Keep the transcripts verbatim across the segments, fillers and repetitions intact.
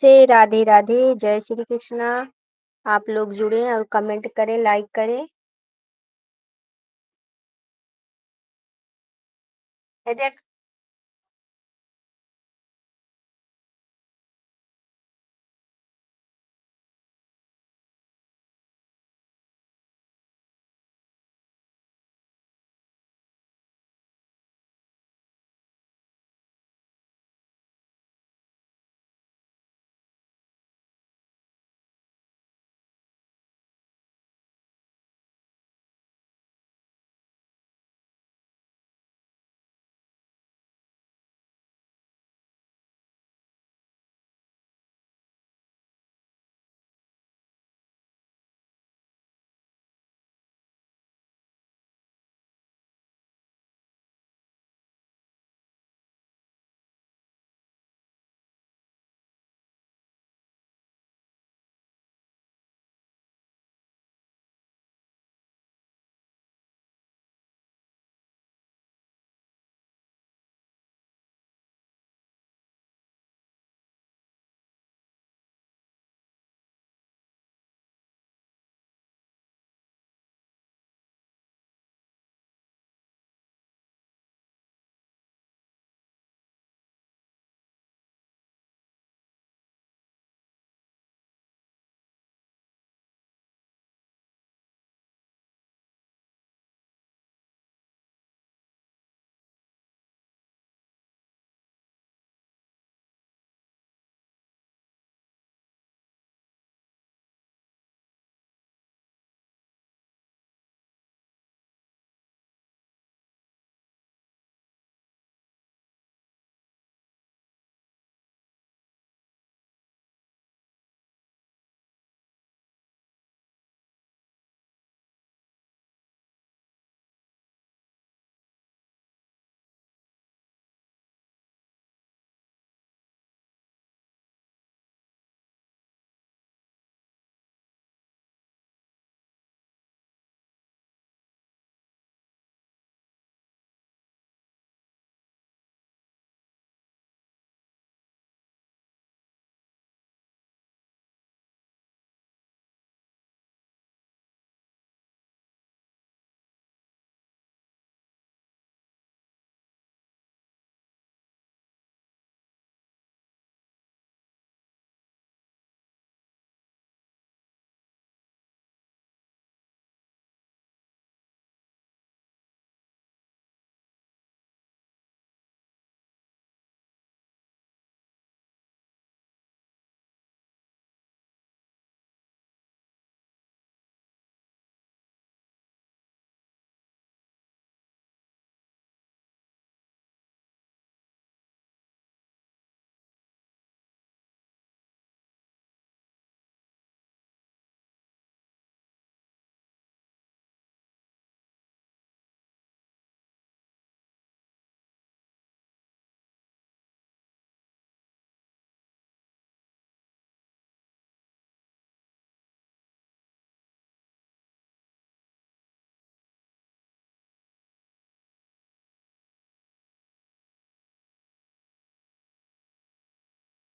से राधे राधे, जय श्री कृष्णा। आप लोग जुड़ें और comment करें, like करें। ये देख।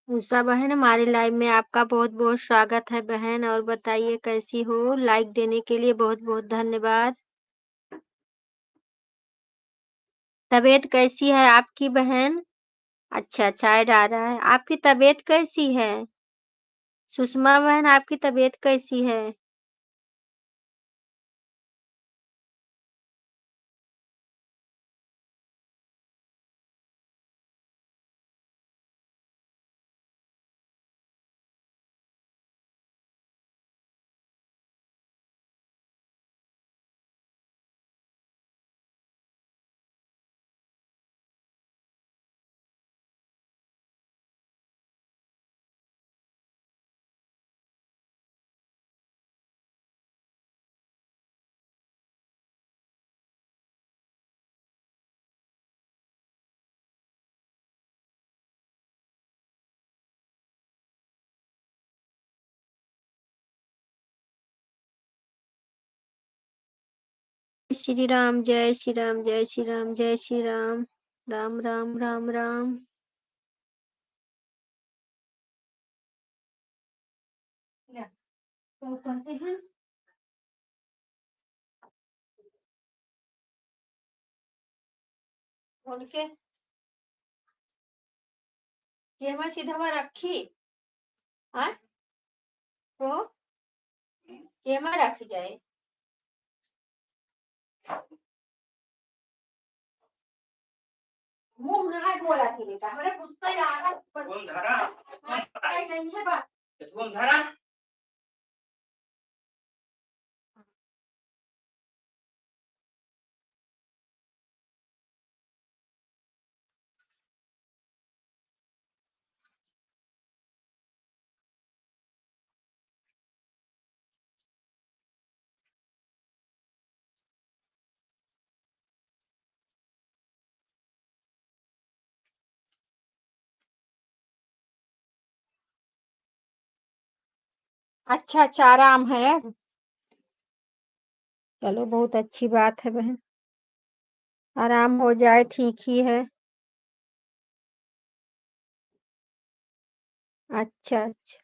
उषा बहन, हमारे live में आपका बहुत बहुत स्वागत है बहन। और बताइए कैसी हो? Like देने के लिए बहुत बहुत धन्यवाद। तबीयत कैसी है आपकी बहन? अच्छा, चाय डाल रहा है। आपकी तबीयत कैसी है? सुषमा बहन, आपकी तबीयत कैसी है? श्री राम, जय श्री राम, जय श्री राम, जय श्री राम। राम, राम, राम, राम। तो करते हैं। उनके केमा सीधवा रखी, हाँ? तो केमा रख जाए? मुंह ना बोला थी बेटा, हमरे गुस्सा आ रहा है। कौन धरा? हाँ, नहीं है बात। कौन धरा? अच्छा, अच्छा, आराम है। चलो, बहुत अच्छी बात है बहन, आराम हो जाए, ठीक ही है। अच्छा, अच्छा।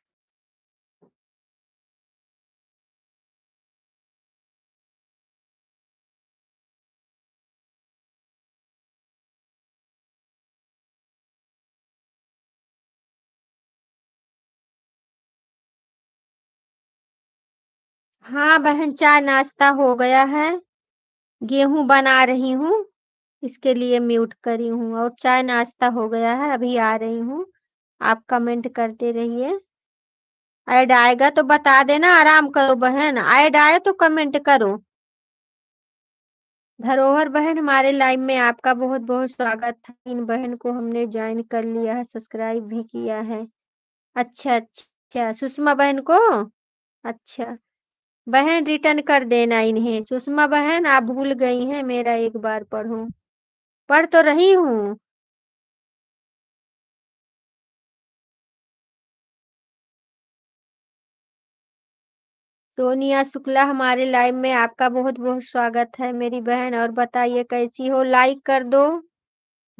हाँ बहन, चाय नाश्ता हो गया है, गेहूं बना रही हूँ, इसके लिए mute करी हूँ। और चाय नाश्ता हो गया है, अभी आ रही हूँ, आप comment करते रहिए। Add आएगा तो बता देना। आराम करो बहन, add आए तो comment करो। धरोहर बहन, हमारे live में आपका बहुत बहुत स्वागत है। इन बहन को हमने join कर लिया है, subscribe भी किया है। अच्छा, अच्छा, सुषमा बहन को? अच्छा, बहन return कर देना इन्हें। सुषमा बहन, आप भूल गई हैं, मेरा एक बार पढ़ो। पढ़ तो रही हूँ। सोनिया शुक्ला हमारे live में, आपका बहुत बहुत स्वागत है मेरी बहन। और बताइए कैसी हो, like कर दो।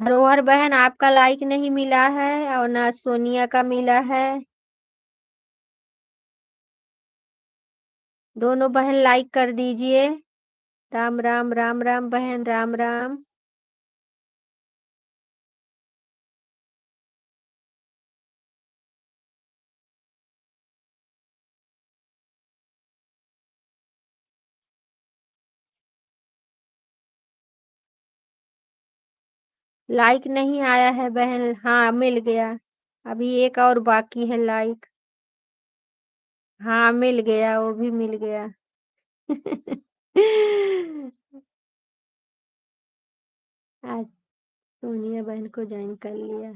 धरोहर बहन, आपका like नहीं मिला है और ना सोनिया का मिला है। दोनों बहन like कर दीजिए। राम राम, राम राम बहन, राम राम। Like नहीं आया है बहन। हाँ, मिल गया, अभी एक और बाकी है like। हाँ, मिल गया, वो भी मिल गया। आज सोनिया बहन को join कर लिया।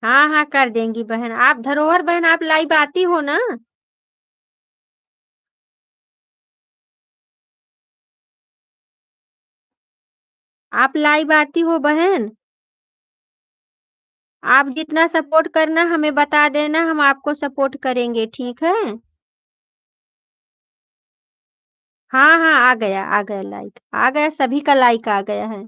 हाँ, हाँ, कर देंगी बहन। आप धरोहर बहन, आप live आती हो ना? आप live आती हो बहन? आप जितना support करना, हमें बता देना, हम आपको support करेंगे, ठीक है? हाँ, हाँ, आ गया, आ गया like, आ गया, सभी का like आ गया है।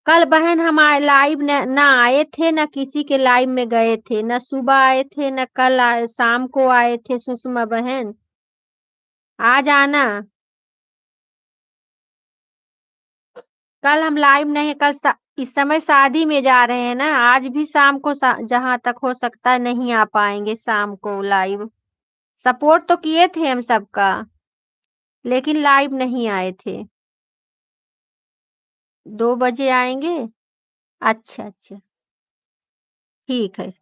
कल बहन हम आए, live न, ना आए थे, ना किसी के live में गए थे, ना सुबह आए थे, ना कल आए, शाम को आए थे सुषमा बहन। आ जाना। कल हम live नहीं, कल शा-, इस समय शादी में जा रहे हैं ना, आज भी शाम को शा-, जहाँ तक हो सकता है नहीं आ पाएंगे शाम को live। Support तो किए थे हम सबका, लेकिन live नहीं आए थे। दो बजे आएंगे। अच्छा, अच्छा, ठीक है।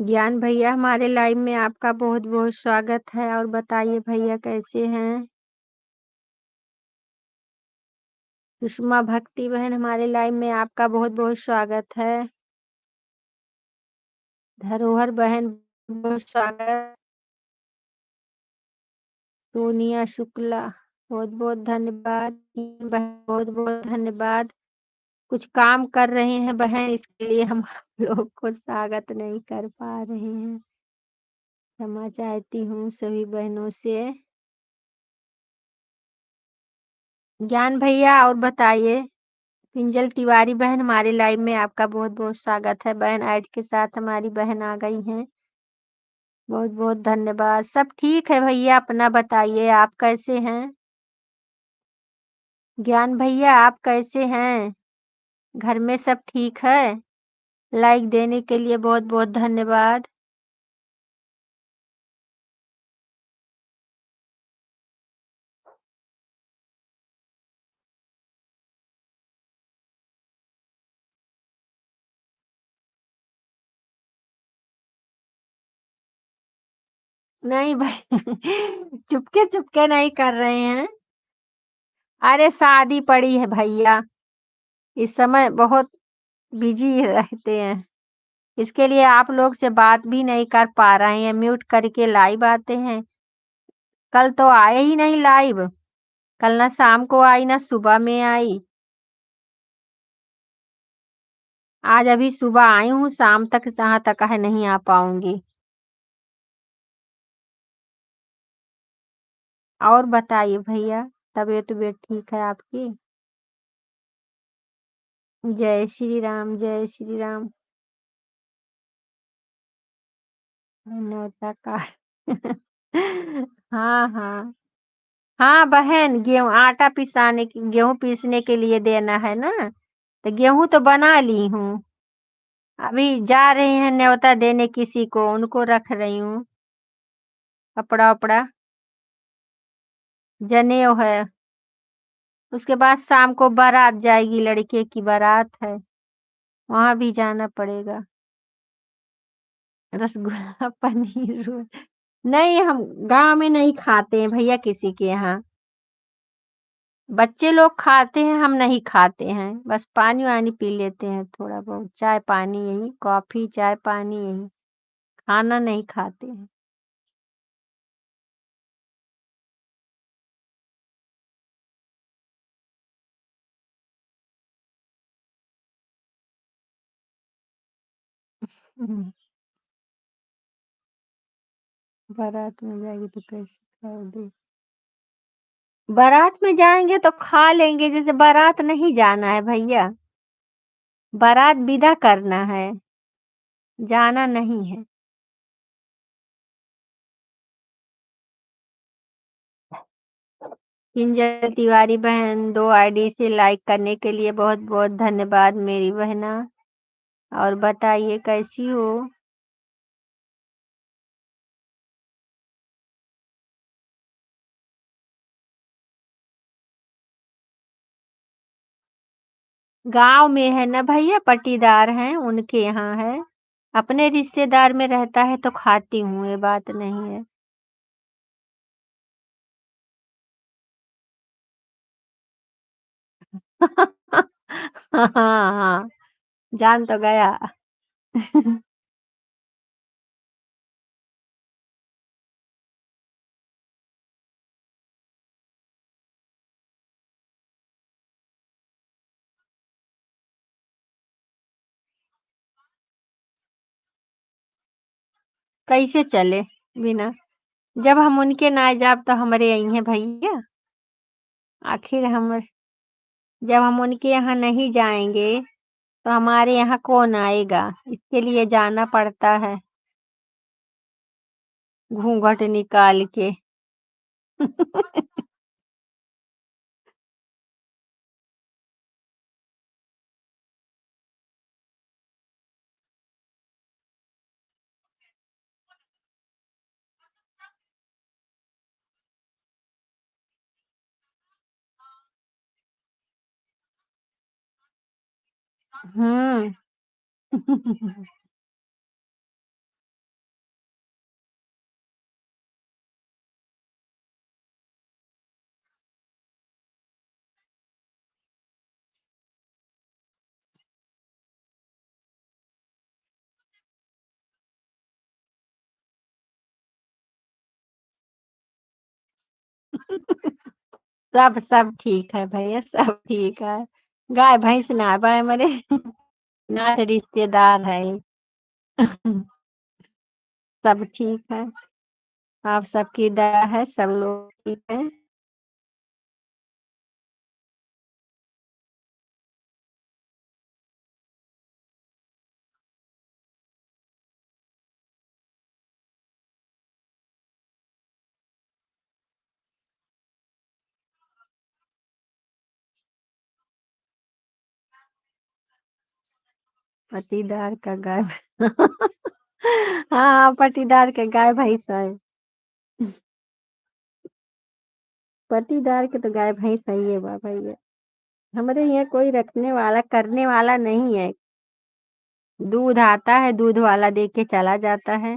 ज्ञान भैया, हमारे लाइव में आपका बहुत बहुत स्वागत है। और बताइए भैया, कैसे हैं? सुषमा भक्ति बहन, हमारे लाइव में आपका बहुत बहुत स्वागत है। धरोहर बहन, बहुत स्वागत। सोनिया शुक्ला, बहुत बहुत धन्यवाद। बहन, बहुत बहुत धन्यवाद। कुछ काम कर रहे हैं बहन, इसके लिए हम आप लोग को स्वागत नहीं कर पा रहे हैं। क्षमा चाहती हूँ सभी बहनों से। ज्ञान भैया, और बताइए। किंजल तिवारी बहन, हमारे लाइव में आपका बहुत बहुत स्वागत है। बहन ऐड के साथ हमारी बहन आ गई हैं, बहुत बहुत धन्यवाद। सब ठीक है भैया, अपना बताइए, आप कैसे हैं? ज्ञान भैया, आप कैसे हैं? घर में सब ठीक है? लाइक देने के लिए बहुत बहुत धन्यवाद। नहीं भाई, चुपके चुपके नहीं कर रहे हैं। अरे, शादी पड़ी है भैया, इस समय बहुत बिजी रहते हैं, इसके लिए आप लोग से बात भी नहीं कर पा रहे हैं। म्यूट करके लाइव आते हैं। कल तो आए ही नहीं लाइव, कल ना शाम को आई ना सुबह में आई। आज अभी सुबह आई हूँ, शाम तक यहाँ तक है, नहीं आ पाऊंगी। और बताइए भैया, तबीयत तबीयत ठीक है आपकी? जय श्री राम, जय श्री राम। नौता का हाँ, हाँ। हाँ बहन, गेहूँ, आटा पिसाने के, गेहूँ पीसने के लिए देना है ना, तो गेहूँ तो बना ली हूँ। अभी जा रही हैं न्योता देने किसी को, उनको रख रही हूँ। कपड़ा उपड़ा, जनेऊ है। उसके बाद शाम को बारात जाएगी, लड़के की बारात है, वहाँ भी जाना पड़ेगा। रसगुल्ला, पनीर, रोल। नहीं, हम गाँव में नहीं खाते हैं भैया किसी के यहाँ। बच्चे लोग खाते हैं, हम नहीं खाते हैं, बस पानी वानी पी लेते हैं थोड़ा बहुत, चाय पानी यही, कॉफी, चाय पानी यही, खाना नहीं खाते हैं। हम्म। बारात में जाएगी तो कैसे खाओगे? बारात में जाएंगे तो खा लेंगे, जैसे बारात नहीं जाना है भैया, बारात विदा करना है, जाना नहीं है। किंजल तिवारी बहन, दो आईडी से लाइक करने के लिए बहुत बहुत धन्यवाद मेरी बहना। और बताइए, कैसी हो? गांव में है ना भैया, पट्टीदार हैं, उनके यहाँ है। अपने रिश्तेदार में रहता है तो खाती हूँ, ये बात नहीं है। हाँ, हाँ, जान तो गया। कैसे चले बिना? जब हम उनके ना जाब तो हमरे अइहें भैया। आखिर हम, जब हम उनके यहाँ नहीं जाएंगे तो हमारे यहाँ कौन आएगा? इसके लिए जाना पड़ता है घूंघट निकाल के। हम्म। सब, सब ठीक है भैया, सब ठीक है। गाय भैंस ना बा हमरे, नात रिश्तेदार है। सब ठीक है, आप सबकी दया है, सब लोग ठीक है। पटीदार का गाय। हाँ, पटीदार के गाय भैंस है। पटीदार के तो गाय भैंस है, ये बा भैया। हमरे यहाँ कोई रखने वाला, करने वाला नहीं है। दूध आता है, दूध वाला दे के चला जाता है।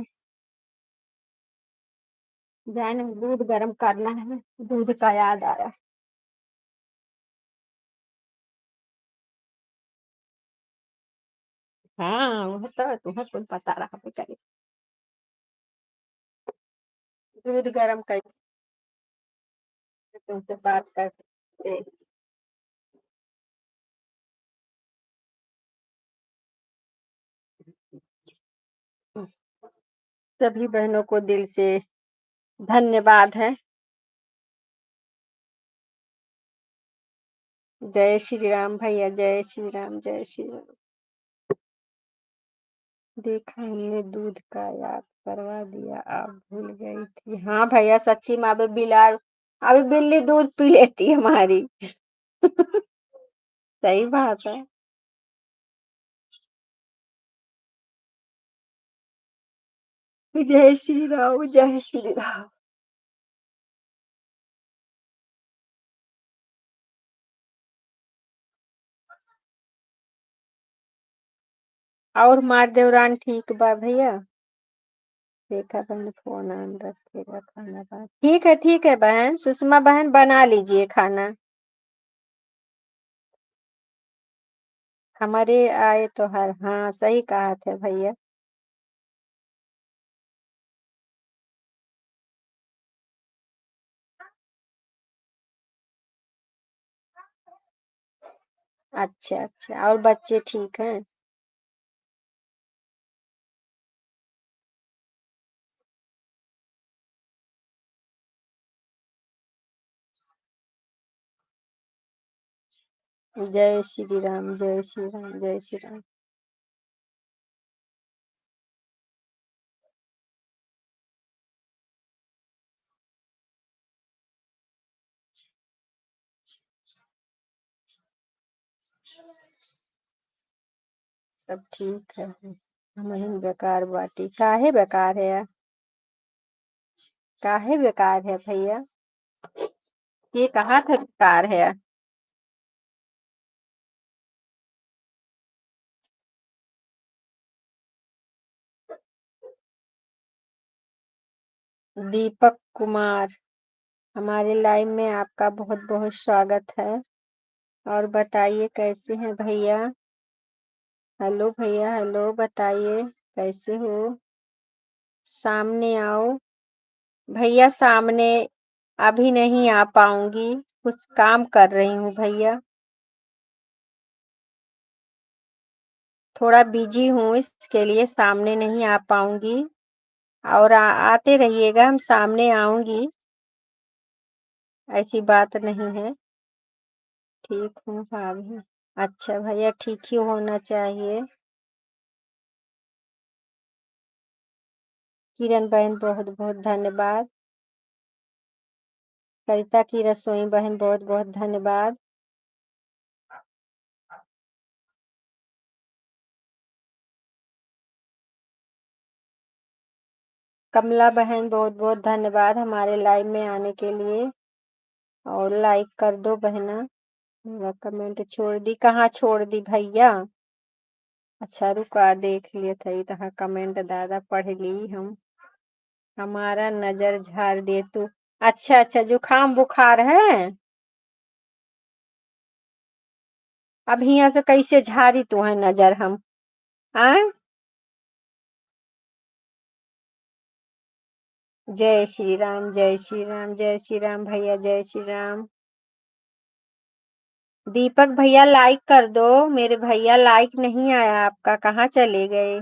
जाए ना, दूध गरम करना है, दूध का याद आया। हाँ, वह तो तुम्हें कुल पता रहबे करे। दूध गरम कर, तुमसे बात करते। सभी बहनों को दिल से धन्यवाद है। जय श्री राम भैया, जय श्री राम, जय श्री राम। देखा, हमने दूध का याद करवा दिया, आप भूल गई थी। हाँ भैया, सच्ची में अबे बिलार, अबे बिल्ली दूध पी लेती हमारी। सही बात है। जय श्री राम, जय श्री राम। और मार देवरान ठीक बा भैया? देखा बहन, फोन ऑन रखेगा, खाना बना। ठीक है, ठीक है बहन, सुषमा बहन, बना लीजिए खाना। हमारे आए तो हर, हाँ, सही कहा थे भैया। अच्छा, अच्छा, और बच्चे ठीक हैं? जय श्री राम, जय श्री राम, जय श्री राम। सब ठीक है, हमहिन बेकार बाटी। काहे बेकार है? काहे बेकार है भैया? ये कहाँ थे बेकार है? दीपक कुमार, हमारे लाइव में आपका बहुत बहुत स्वागत है। और बताइए, कैसे हैं भैया? हेलो भैया, हेलो, बताइए कैसे हो? सामने आओ भैया, सामने अभी नहीं आ पाऊंगी, कुछ काम कर रही हूँ भैया, थोड़ा बिजी हूँ, इसके लिए सामने नहीं आ पाऊंगी। और आ, आते रहिएगा, हम सामने आऊंगी, ऐसी बात नहीं है। ठीक हूँ भाभी। अच्छा भैया, ठीक ही होना चाहिए। किरण बहन, बहुत बहुत धन्यवाद। सरिता की रसोई बहन, बहुत बहुत धन्यवाद। कमला बहन, बहुत बहुत धन्यवाद हमारे लाइव में आने के लिए। और लाइक कर दो बहना। मेरा कमेंट छोड़ दी, कहाँ छोड़ दी भैया? अच्छा रुका, देख लिए थे, तहाँ कमेंट दादा पढ़ ली हम। हमारा नजर झार दे तू। अच्छा, अच्छा, जुकाम बुखार है? अब हियाँ से कैसे झारी तू है नजर हम? आय? जय श्री राम, जय श्री राम, जय श्री राम भैया, जय श्री राम। दीपक भैया, like कर दो। मेरे भैया, like नहीं आया आपका, कहाँ चले गए?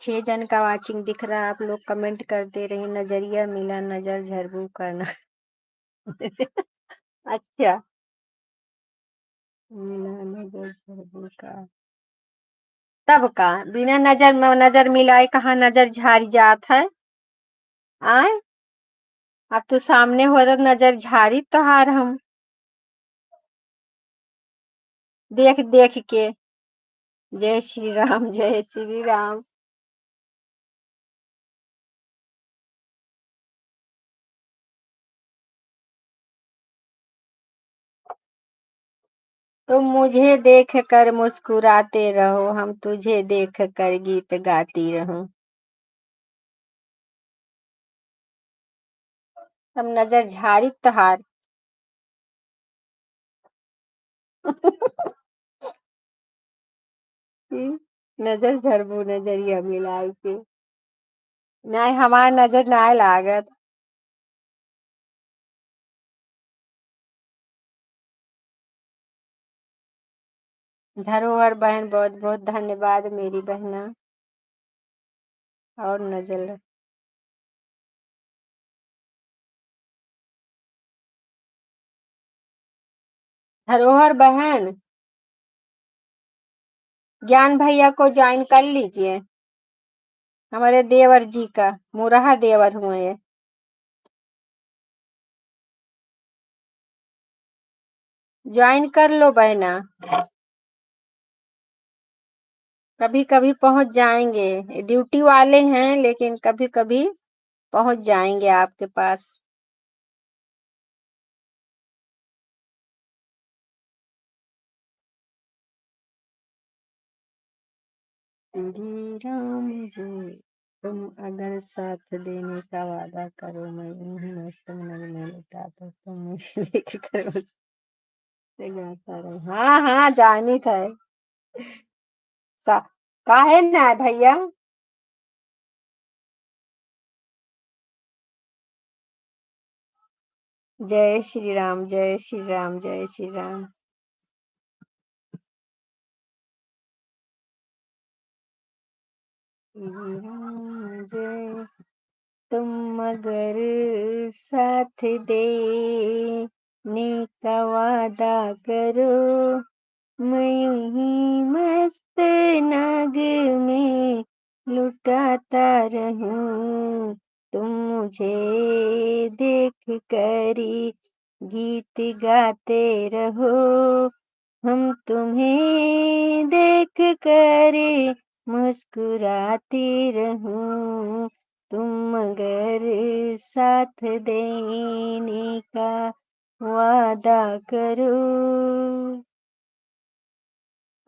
छह जन का watching दिख रहा है, आप लोग comment करते रहे, "नजरिया मिला, नजर झरबू का ना।" अच्छा। मिला नजर झरबू का। तब का, बिना नजर म-, नजर मिलाए कहाँ नजर झारी जात है? आय? अब तू सामने होत नजर झारी तोहार हम। देख, देख के। जय श्री राम, जय श्री राम। तुम मुझे देख कर मुस्कुराते रहो, हम तुझे देख कर गीत गाती रहूं। हम नजर झारी तोहार। हम्म, नजर झरबू नजरिया मिलाई के। नाय, हमार नजर नाय लागत। धरोहर बहन, बहुत बहुत धन्यवाद मेरी बहना। और नजर धरोहर बहन, ज्ञान भैया को join कर लीजिए, हमारे देवर जी का, मुरहा देवर हुए हैं। Join कर लो बहना, कभी कभी पहुंच जाएंगे। Duty वाले हैं, लेकिन कभी कभी पहुंच जाएंगे आपके पास। श्री राम जी, तुम अगर साथ देने का वादा करो, मैं यूं ही मस्त नगमे लुटाता, तुम मुझे लेके करो से गाता रहो। हाँ, हाँ, जानी था। सा-, काहे ना है भैया? जय श्री राम, जय श्री राम, जय श्री राम। श्री राम जय। तुम अगर साथ देने का वादा करो, मैं यूं ही मस्त नगमे लुटाता रहूं। तुम मुझे देख कर गीत गाते रहो, हम तुम्हें देख कर मुस्कुराते रहूं। तुम अगर साथ देने का वादा करो।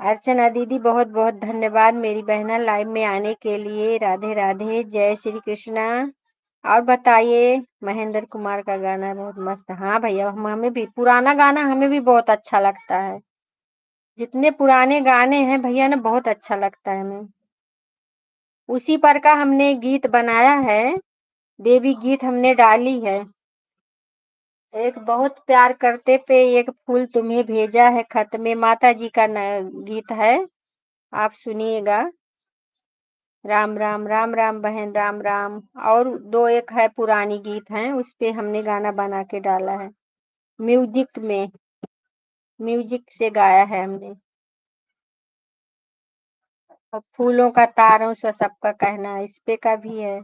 अर्चना दीदी, बहुत बहुत धन्यवाद मेरी बहना, live में आने के लिए। राधे राधे, जय श्री कृष्णा। और बताइए महेंद्र कुमार का गाना बहुत मस्त। हाँ भैया, हम, हमें भी पुराना गाना हमें भी बहुत अच्छा लगता है। जितने पुराने गाने हैं भैया ना, बहुत अच्छा लगता है हमें। उसी पर का हमने गीत बनाया है, देवी गीत हमने डाली है। एक बहुत प्यार करते पे एक फूल तुम्हें भेजा है खत में, माता जी का न-, गीत है, आप सुनिएगा। राम राम, राम राम बहन, राम राम। और दो एक है पुरानी गीत हैं, उस पे हमने गाना बना के डाला है। Music में, music से गाया है हमने। और फूलों का तारों सा सबका कहना है, इस पे का भी है।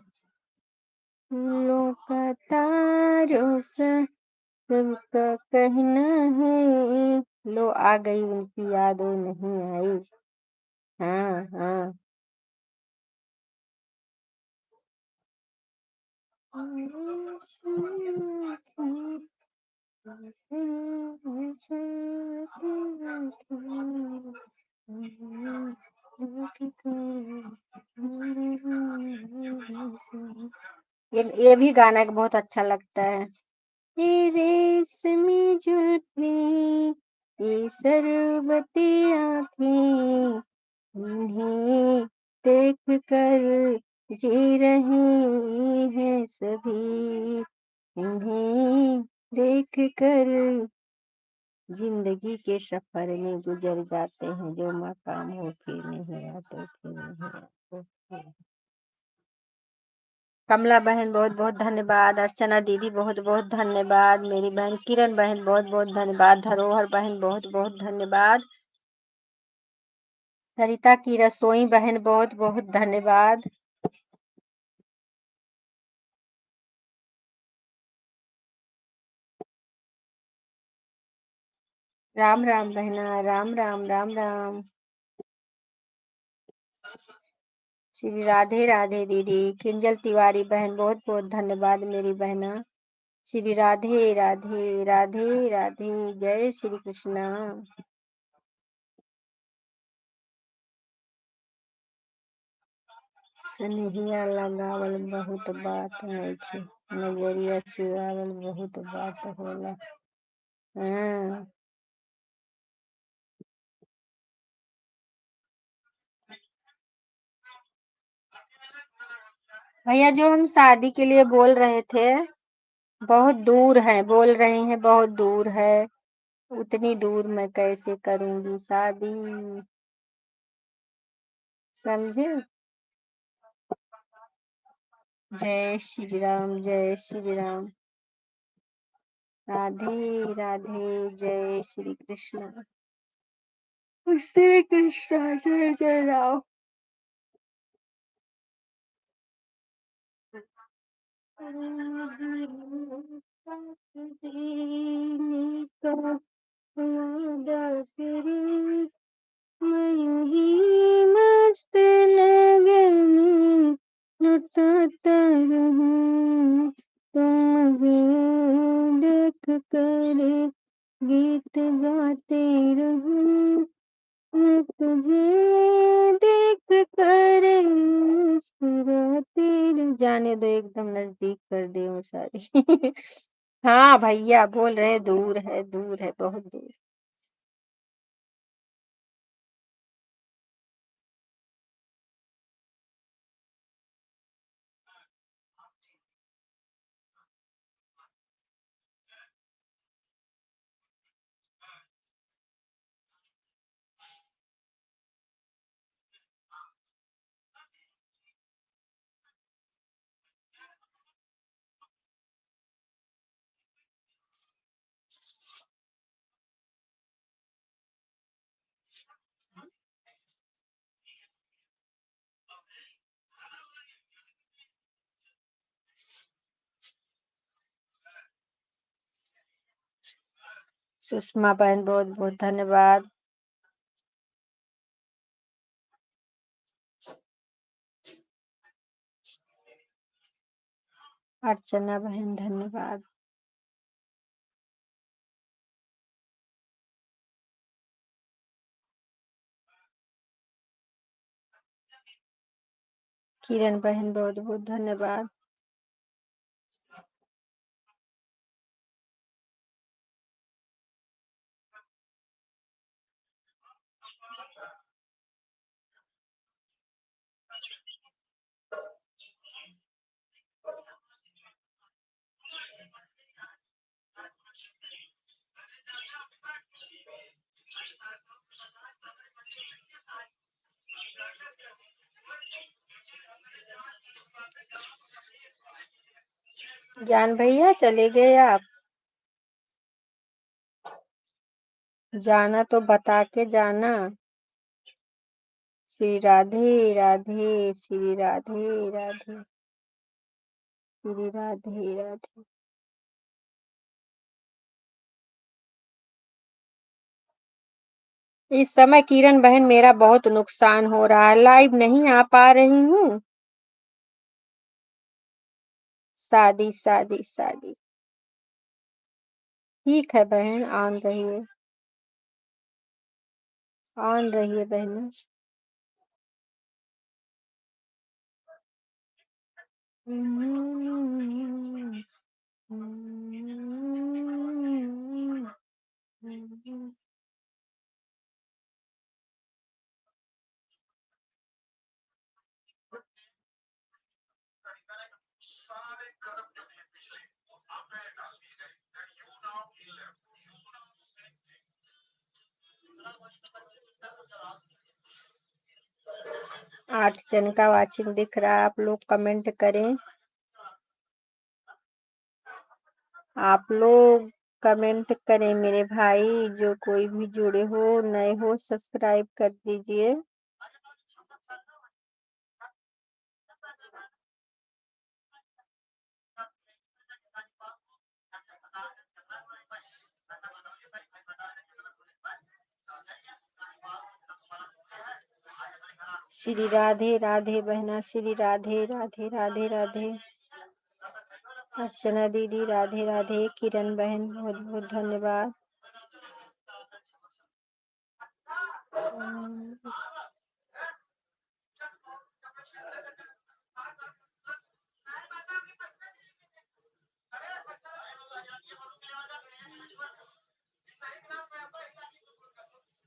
फूलों का तारों सा सबका कहना है। लो, आ गई उनकी याद, वो नहीं आई। हाँ, हाँ। ये, ये भी गाना एक बहुत अच्छा लगता है। ये रेशमी जुल्फी ये शरबती आँखें, इन्हें देख कर जी रहे हैं सभी, इन्हें देख कर जिंदगी के सफर में गुजर जाते हैं, जो मकाम होके नहीं आते थे, नहीं आते थे। कमला बहन बहुत बहुत धन्यवाद, अर्चना दीदी बहुत बहुत धन्यवाद, मेरी बहन किरण बहन बहुत बहुत धन्यवाद, धरोहर बहन बहुत बहुत धन्यवाद, सरिता की रसोई बहन बहुत बहुत धन्यवाद। राम राम बहना, राम राम, राम राम। श्री राधे राधे दीदी। किंजल तिवारी बहन बहुत बहुत धन्यवाद मेरी बहना। श्री राधे राधे, राधे राधे, जय श्री कृष्णा। सनेहिया लगावल बहुत बात नइखे, नजरिया चुरावल बहुत बात होला। हाँ। भैया, जो हम शादी के लिए बोल रहे थे, बहुत दूर है, बोल रहे हैं बहुत दूर है, उतनी दूर मैं कैसे करूँगी शादी, समझे? जय श्री राम, जय श्री राम। राधे राधे, जय श्री कृष्णा। श्री कृष्णा, जय जय राम। मैं यूं ही मस्त लगे में लुटाता रहूं, तुम मुझे देख कर गीत गाते रहूं, मैं तुझे देख कर मुस्कुराते रहूं। जाने दो, एकदम नजदीक कर दे वो सारी। हाँ भैया, बोल रहे दूर है, दूर है, बहुत दूर। सुषमा बहन, बहुत बहुत धन्यवाद। अर्चना बहन, धन्यवाद। किरण बहन, बहुत बहुत धन्यवाद। ज्ञान भैया, चले गए आप? जाना तो बता के जाना। श्री राधे राधे, श्री राधे राधे, श्री राधे राधे। इस समय किरण बहन, मेरा बहुत नुकसान हो रहा है, live नहीं आ पा रही हूँ। शादी, शादी, शादी। ठीक है बहन, on रहिए, on रहिए बहन। आठ जन का watching दिख रहा, आप लोग comment करें। आप लोग comment करें मेरे भाई, जो कोई भी जुड़े हो, नए हो, subscribe कर दीजिए। श्री राधे राधे बहना, श्री राधे राधे, राधे राधे। अर्चना दीदी राधे राधे, किरण बहन बहुत बहुत धन्यवाद।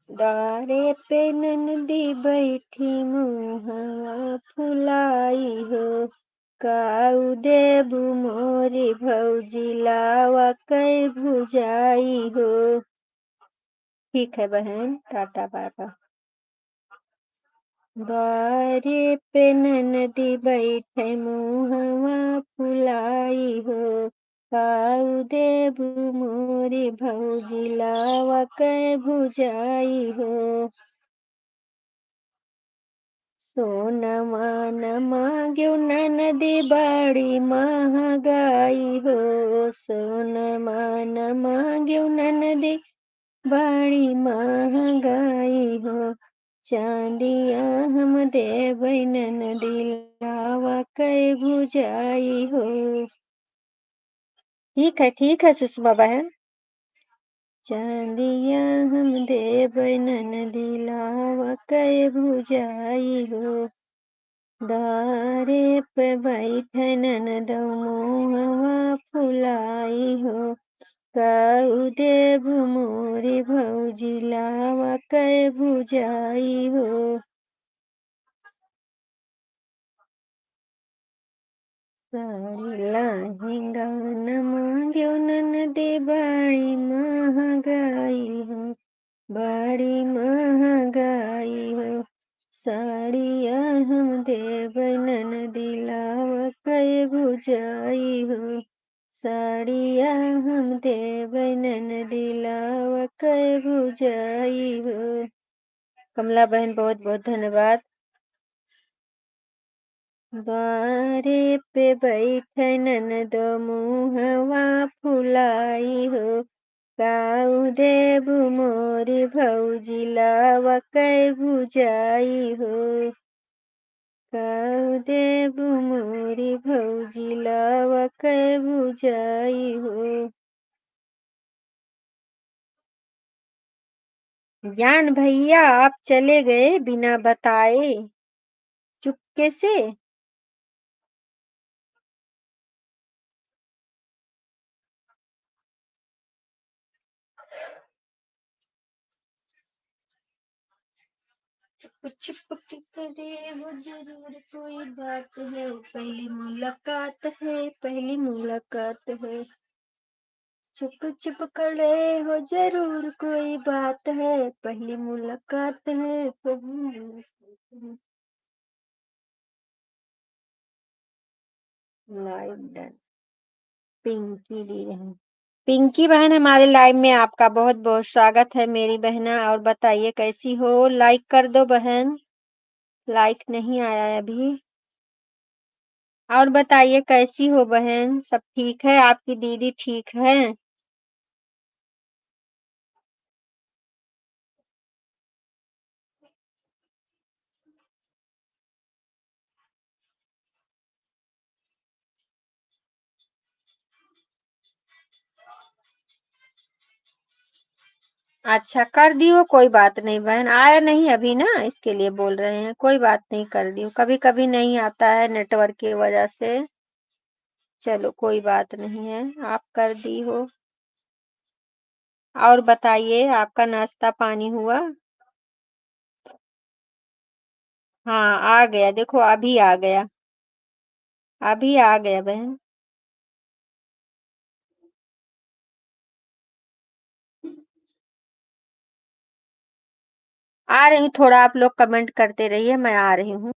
द्वारे पे ननदी बैठी मुहवा फुलाई हो, काऊ देबू मोरी भौजी लावा कै भुजाई हो। ठीक है बहन, टाटा बाय बाय। द्वारे पे ननदी बैठे मुहवा फुलाई हो, काऊ देबू मोरी भौजी लावा कै भुजाई हो। सोनमा न मांग्यो ननदी बड़ी महंगाई हो, सोनमा न मांग्यो ननदी बड़ी महंगाई हो, चांदिया हम देबै ननदी लावा कै भुजाई हो। ठीक है, ठीक है सुषमा बहन। चांदिया हम देबै ननदी लावा कै भुजाई हो। द्वारे पे बैठे ननदौ मुहवा फुलाई हो, काऊ देबू मोरी भौजी लावा कै भुजाई हो। साड़ी लहंगा न मांग्यो ननदी बड़ी महंगाई हो, बड़ी महंगाई हो। साड़िया हम देबै ननदी लावा कै भुजाई हो, साड़िया हम देबै ननदी लावा कै भुजाई हो। कमला बहन बहुत बहुत धन्यवाद। द्वारे पे बैठे ननदो मुहवा फुलाई हो, काऊ देबू मोरी भौजी लावा कै भुजाई हो, काऊ देबू मोरी भौजी लावा कै भुजाई हो। ज्ञान भैया, आप चले गए बिना बताए, चुपके से। चुप चुप के करे हो जरूर कोई बात है, पहली मुलाकात है, पहली मुलाकात है। चुप चुप खड़े हो जरूर कोई बात है, पहली मुलाकात है, पहली मुलाकात है। Live done। पिंकी दी बहन, पिंकी बहन हमारे live में आपका बहुत बहुत स्वागत है मेरी बहना। और बताइए कैसी हो, like कर दो बहन, like नहीं आया है अभी। और बताइए कैसी हो बहन, सब ठीक है, आपकी दीदी ठीक है? अच्छा, कर दी हो, कोई बात नहीं बहन, आया नहीं अभी ना, इसके लिए बोल रहे हैं। कोई बात नहीं, कर दी हो, कभी कभी नहीं आता है network की वजह से। चलो, कोई बात नहीं है, आप कर दी हो। और बताइए, आपका नाश्ता पानी हुआ? हाँ, आ गया, देखो, अभी आ गया। अभी आ गया बहन। आ रही हूँ, थोड़ा आप लोग comment करते रहिए, मैं आ रही हूँ।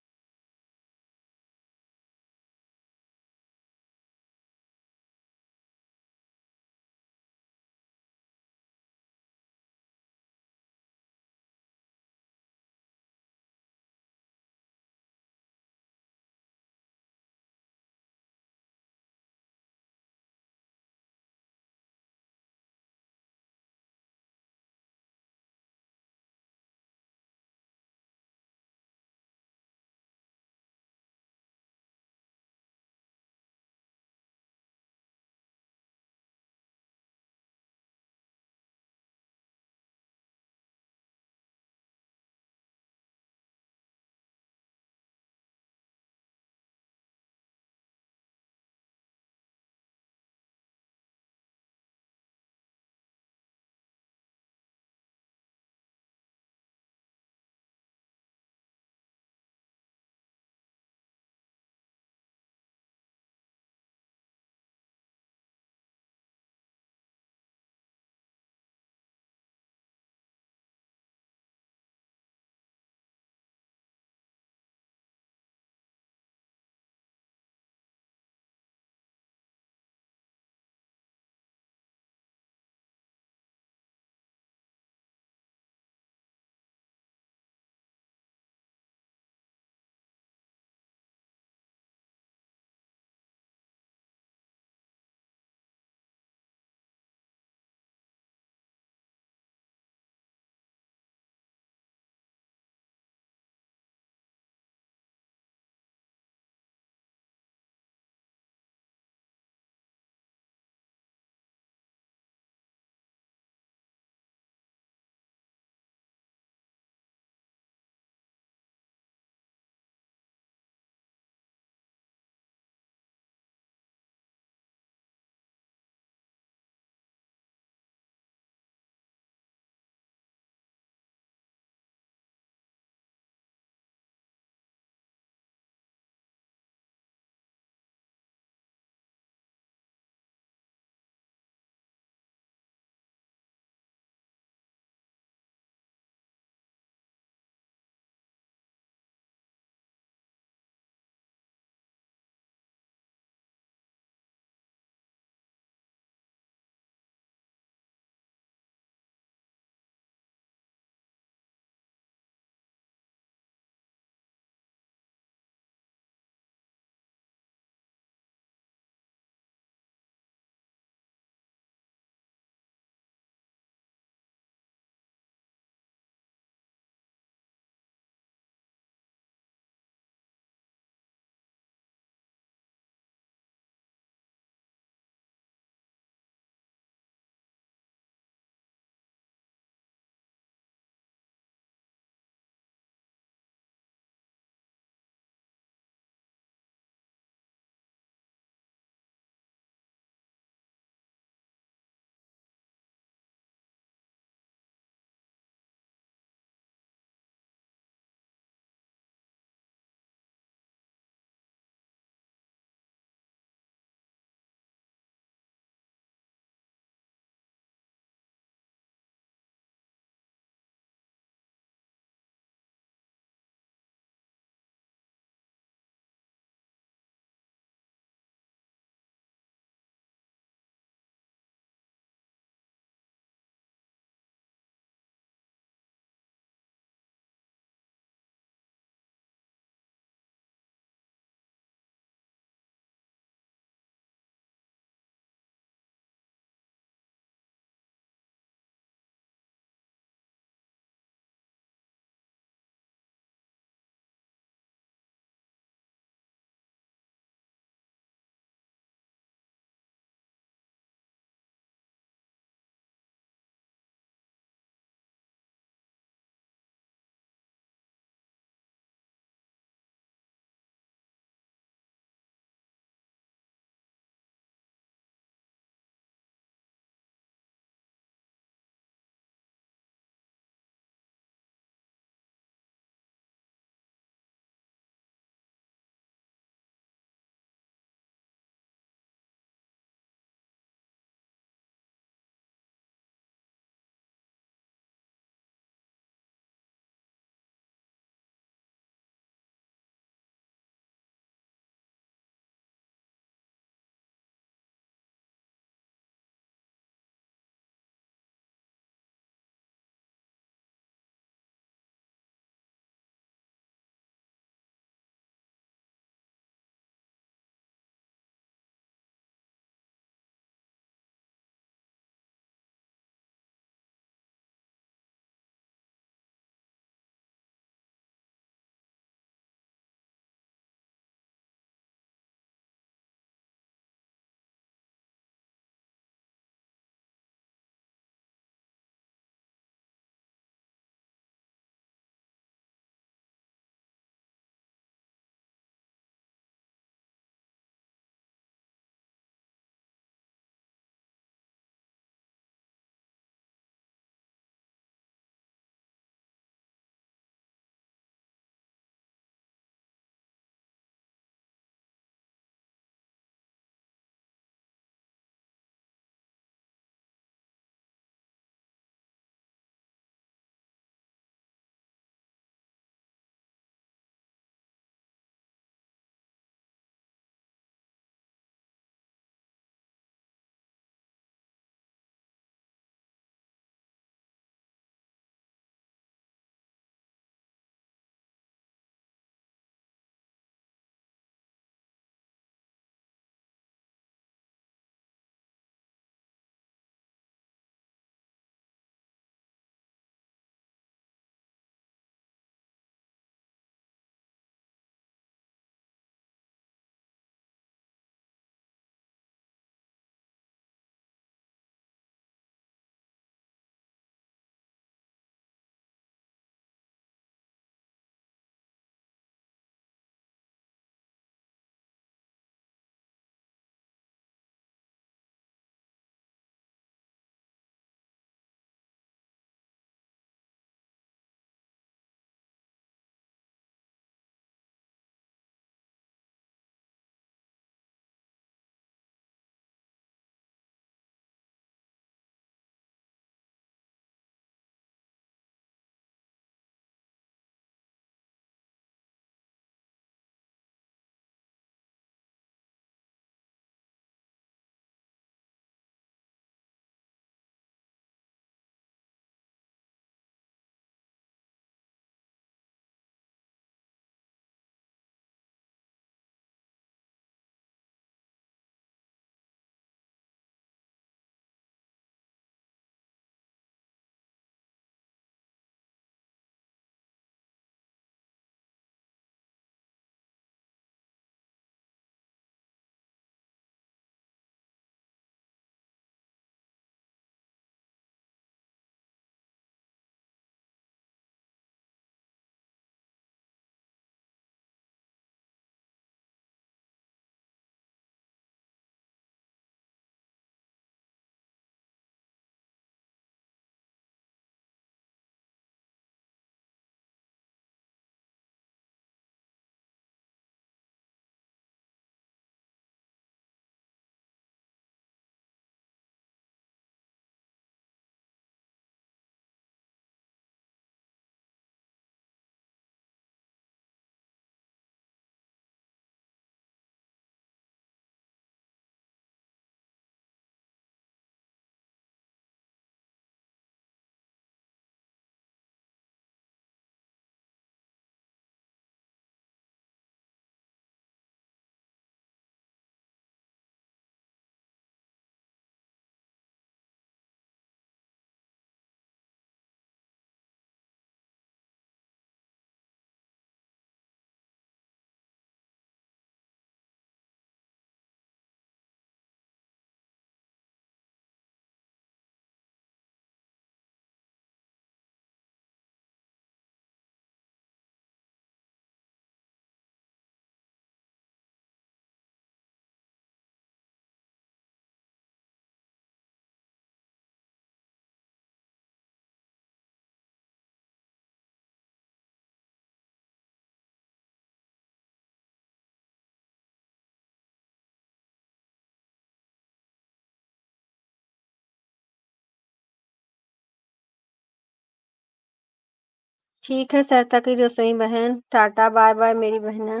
ठीक है सरता की रसोई बहन, टाटा बाय बाय मेरी बहना,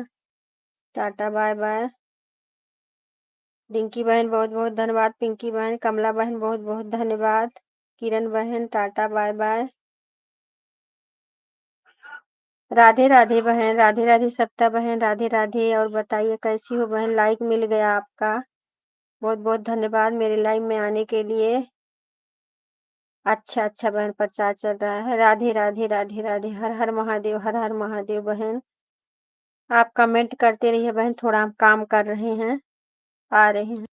टाटा बाय बाय। रिंकी बहन बहुत बहुत धन्यवाद, पिंकी बहन, कमला बहन बहुत बहुत धन्यवाद, किरण बहन टाटा बाय बाय। राधे राधे बहन, राधे राधे सप्ता बहन, राधे राधे। और बताइए कैसी हो बहन, लाइक मिल गया आपका, बहुत बहुत धन्यवाद मेरे लाइव में आने के लिए। अच्छा अच्छा बहन, प्रचार चल रहा है। राधे राधे, राधे राधे, हर हर महादेव, हर हर महादेव बहन। आप कमेंट करते रहिए बहन, थोड़ा हम काम कर रहे हैं, आ रहे हैं।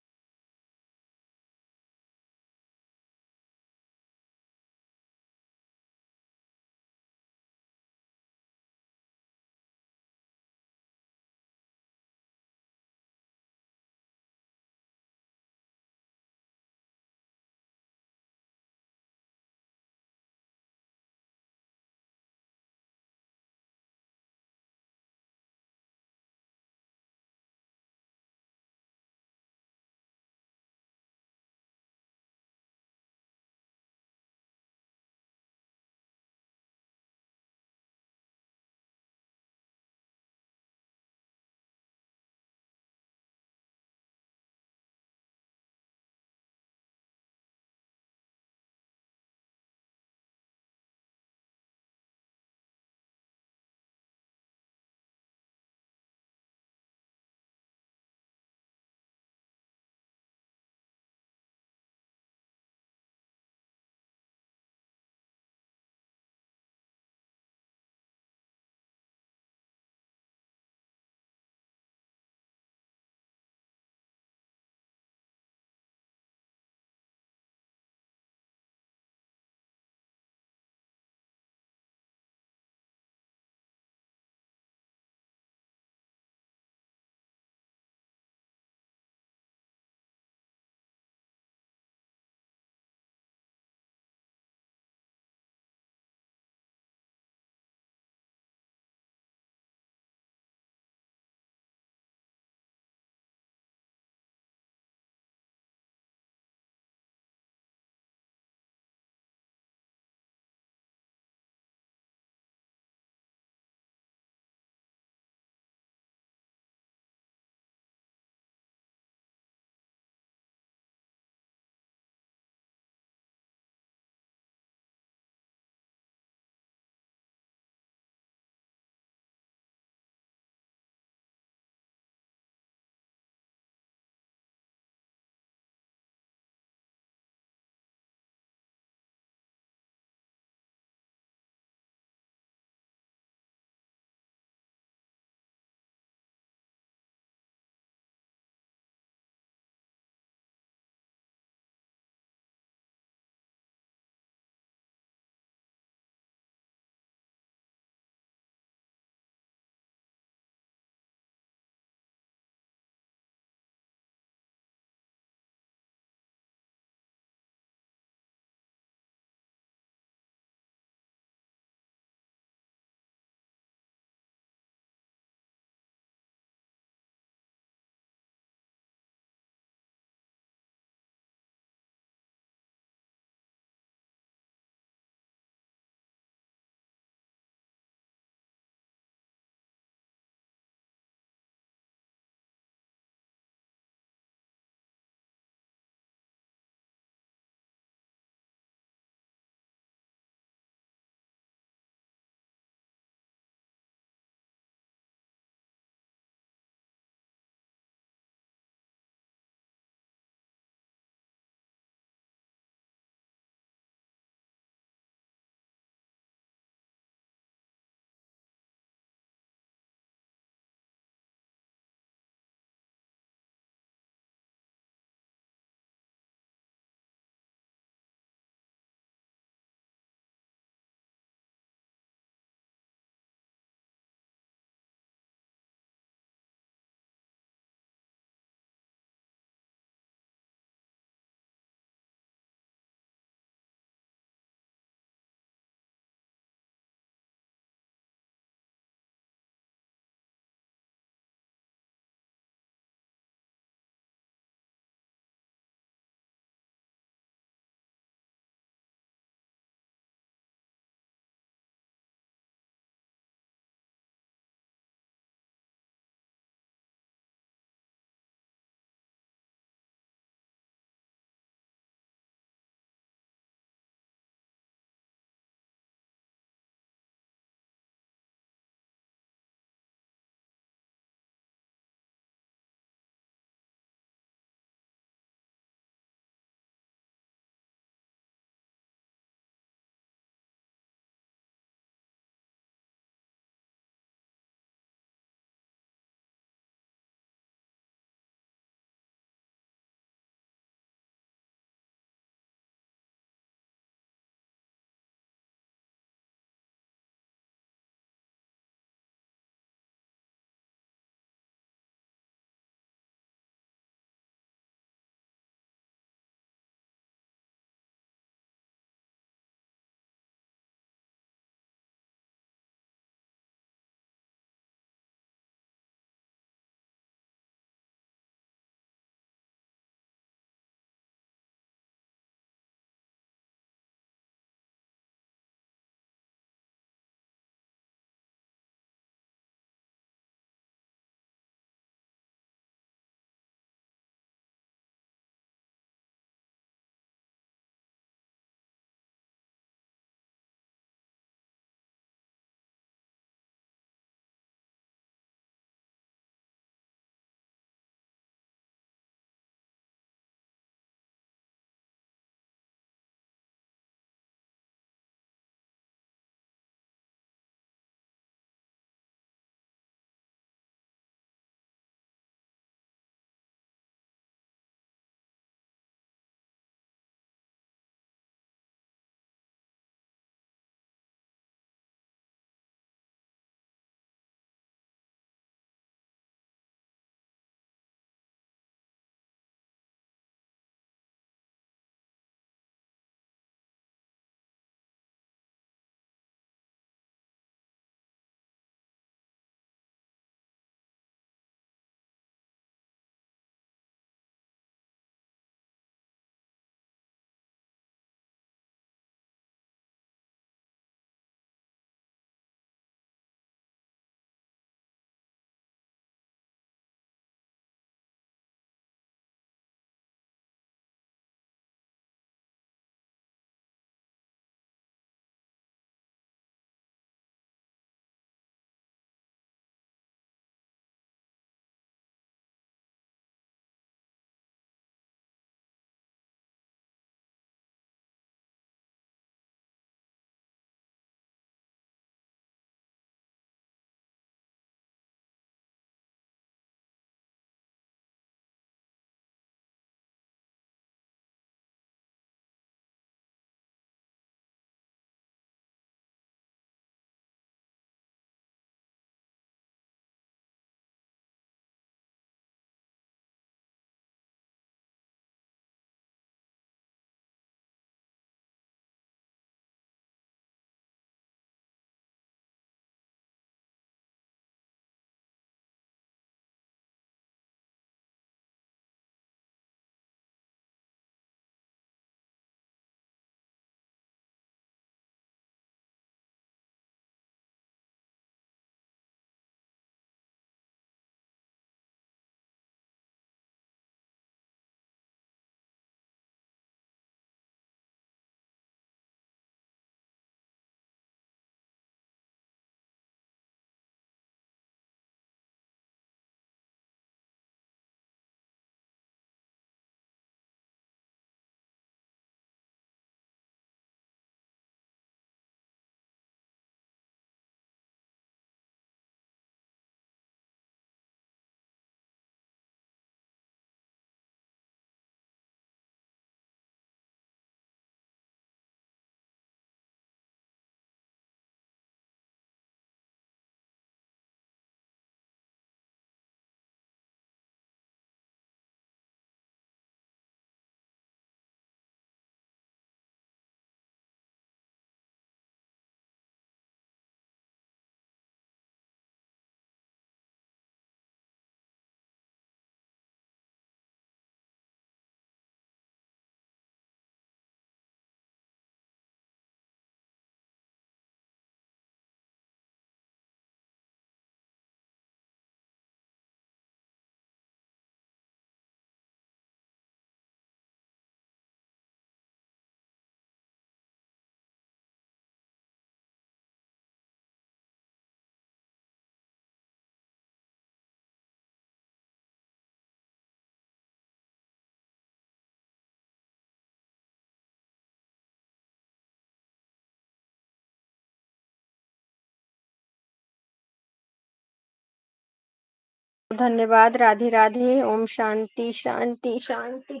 धन्यवाद। राधे राधे। ओम शांति, शांति, शांति।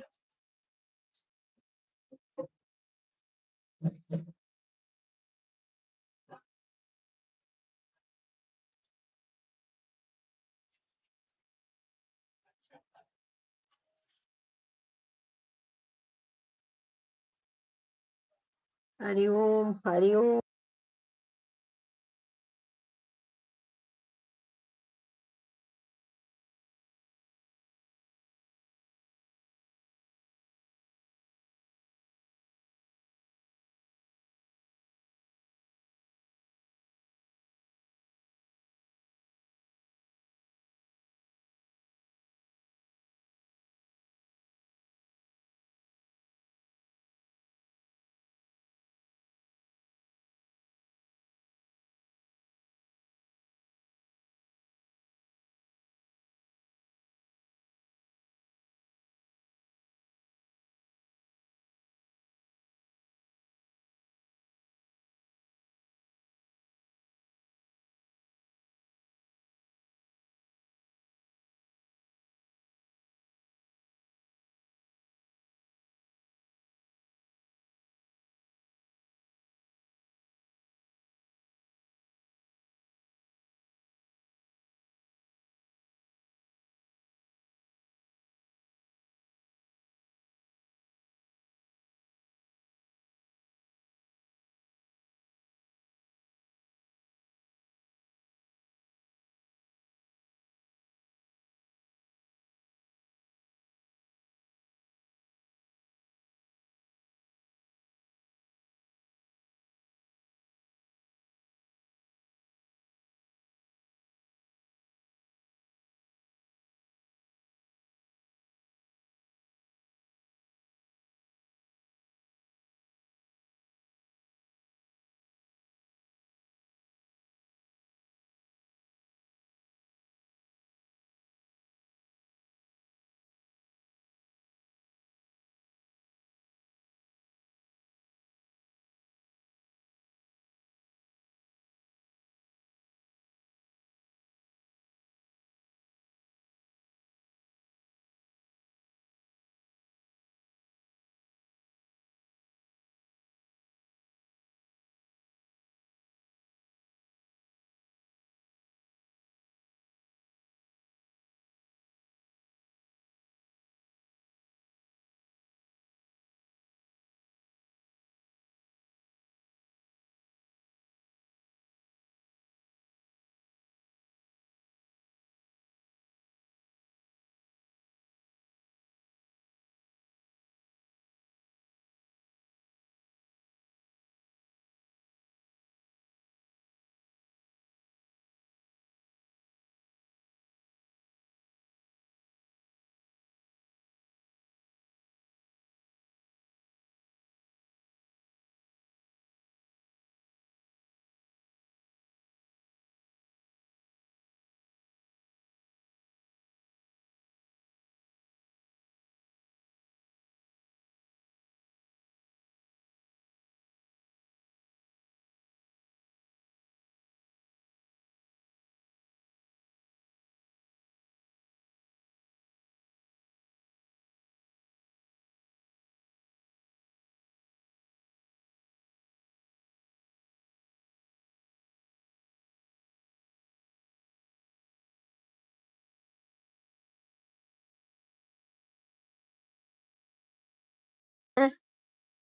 हरि ओम, हरि ओम।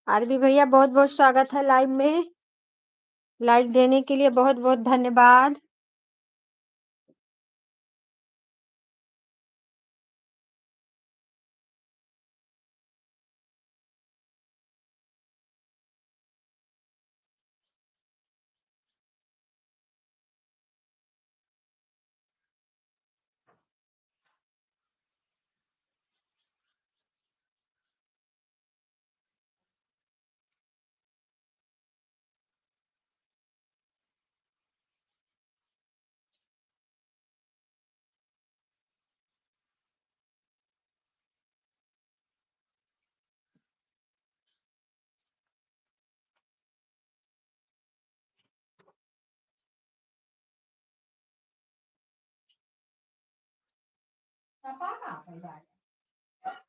आरबी भैया, बहुत बहुत स्वागत है लाइव में। लाइक देने के लिए बहुत बहुत धन्यवाद।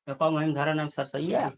पापा वहीं घर है ना, सरसैया।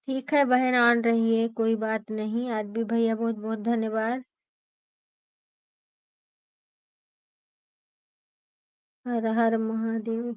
ठीक है बहन, on रहिए, कोई बात नहीं। आरबी भैया, बहुत बहुत धन्यवाद। हर हर महादेव।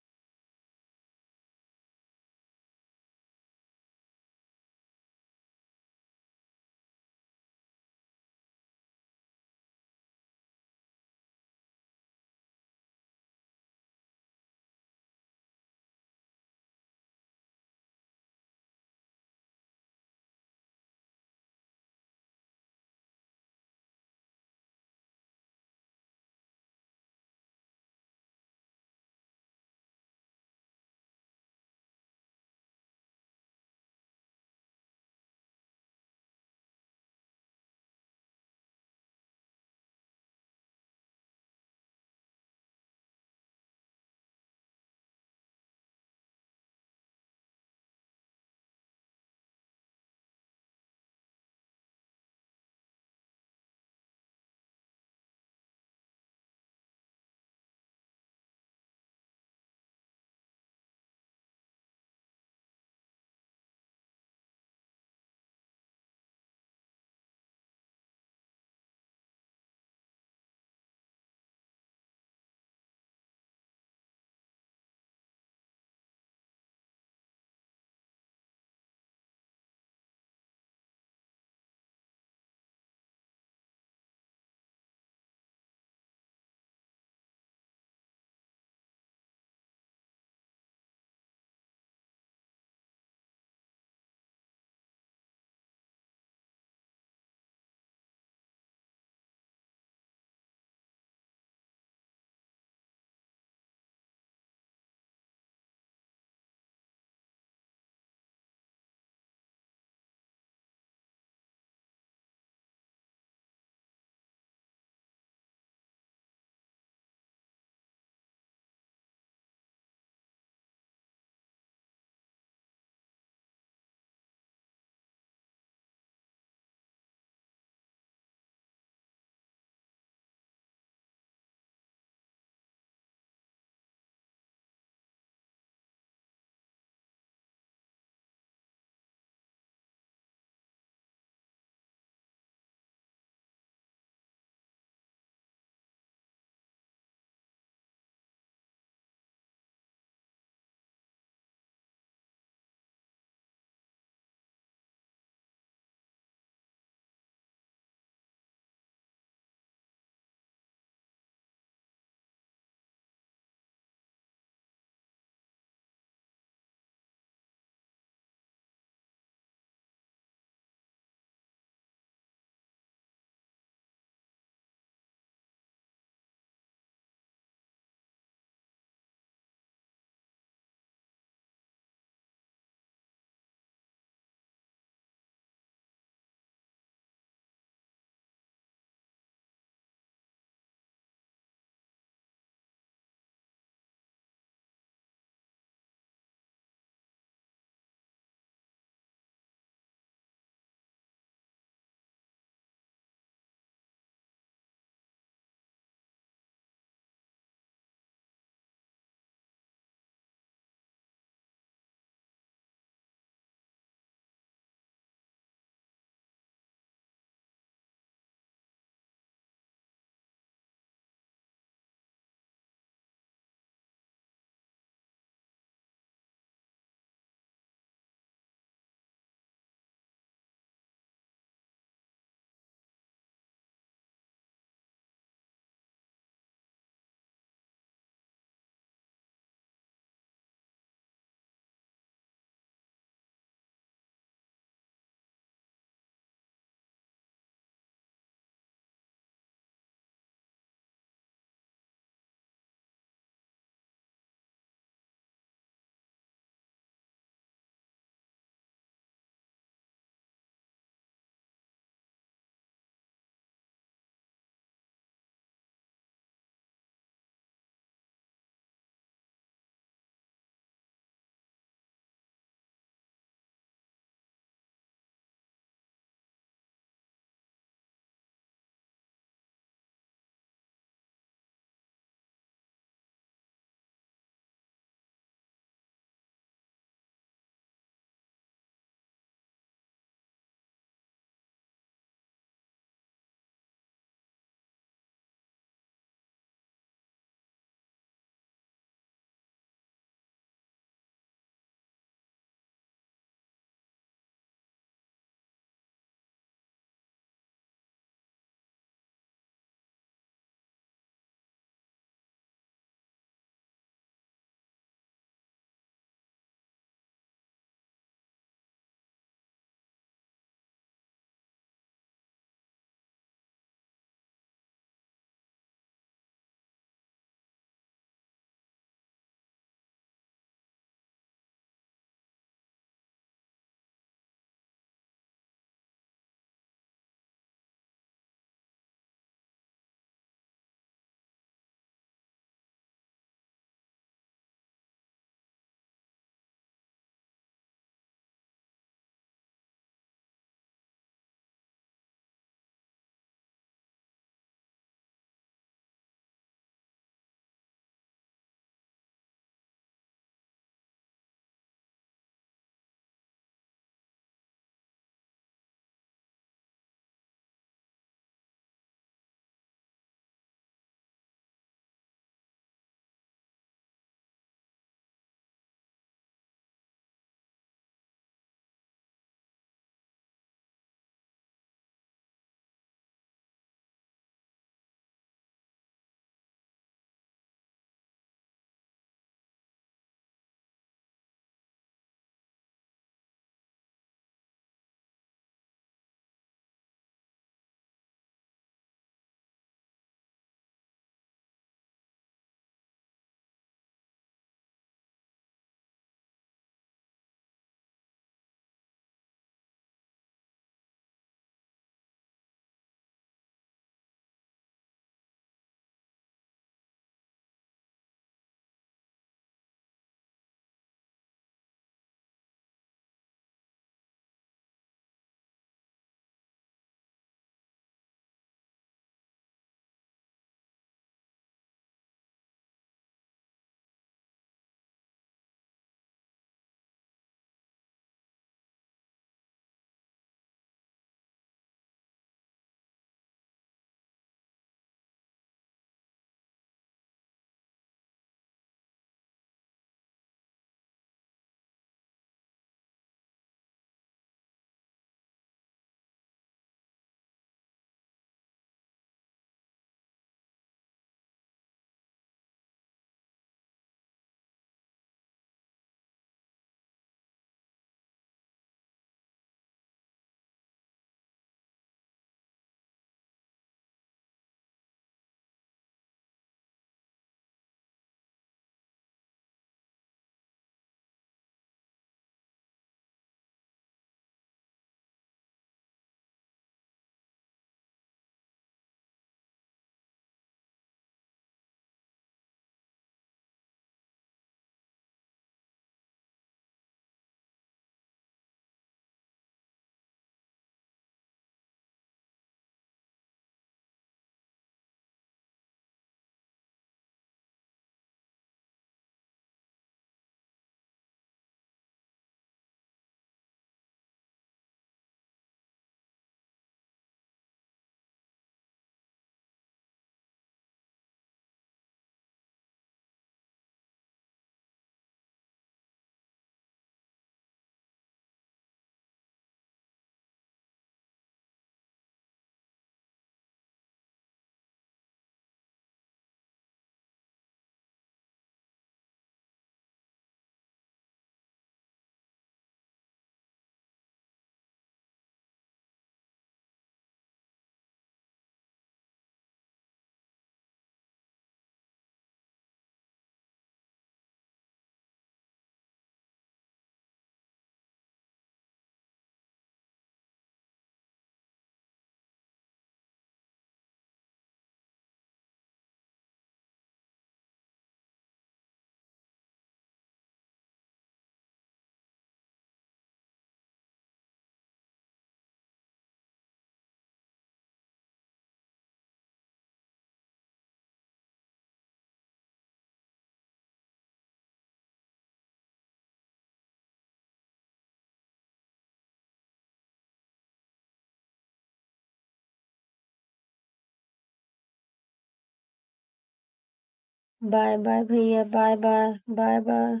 बाय बाय भैया, बाय बाय, बाय बाय।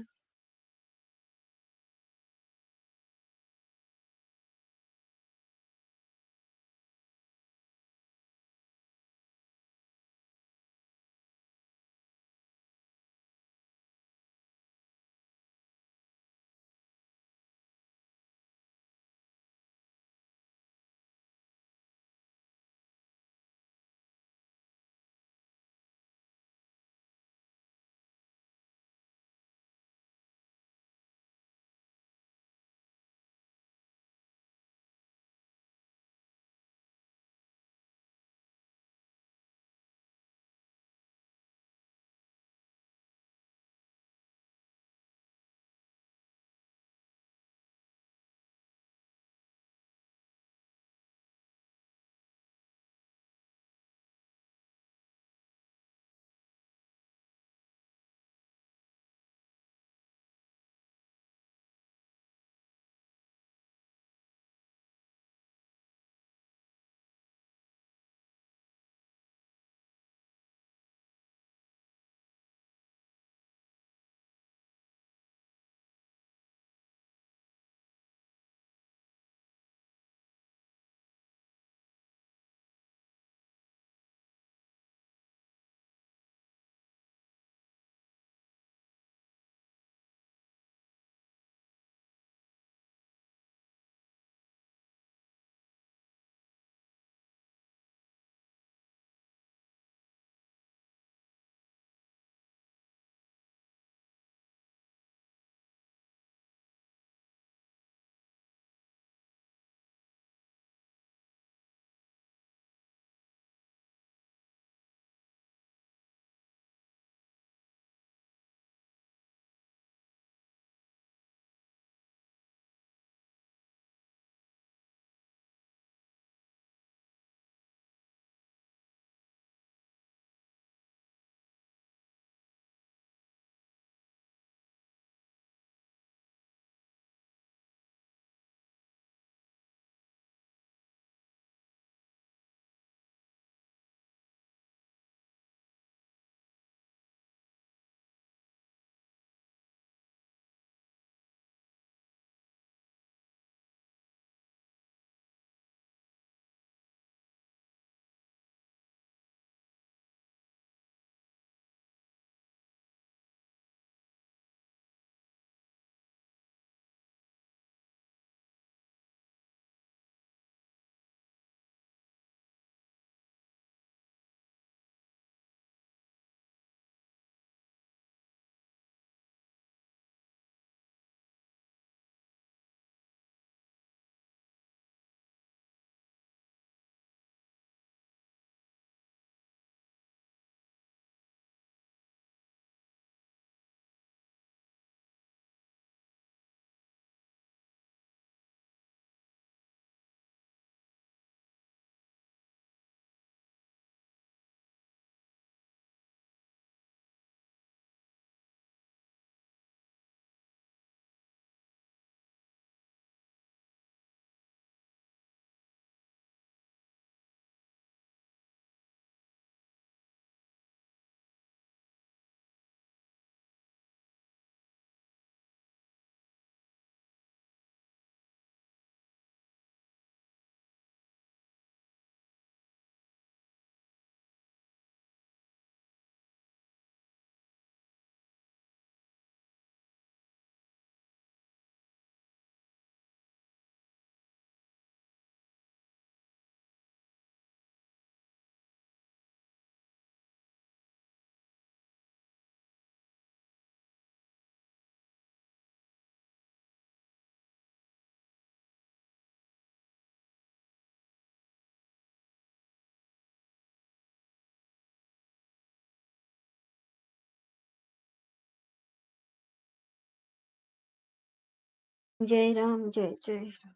जय राम, जय, जय राम।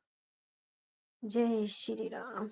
जय श्री राम।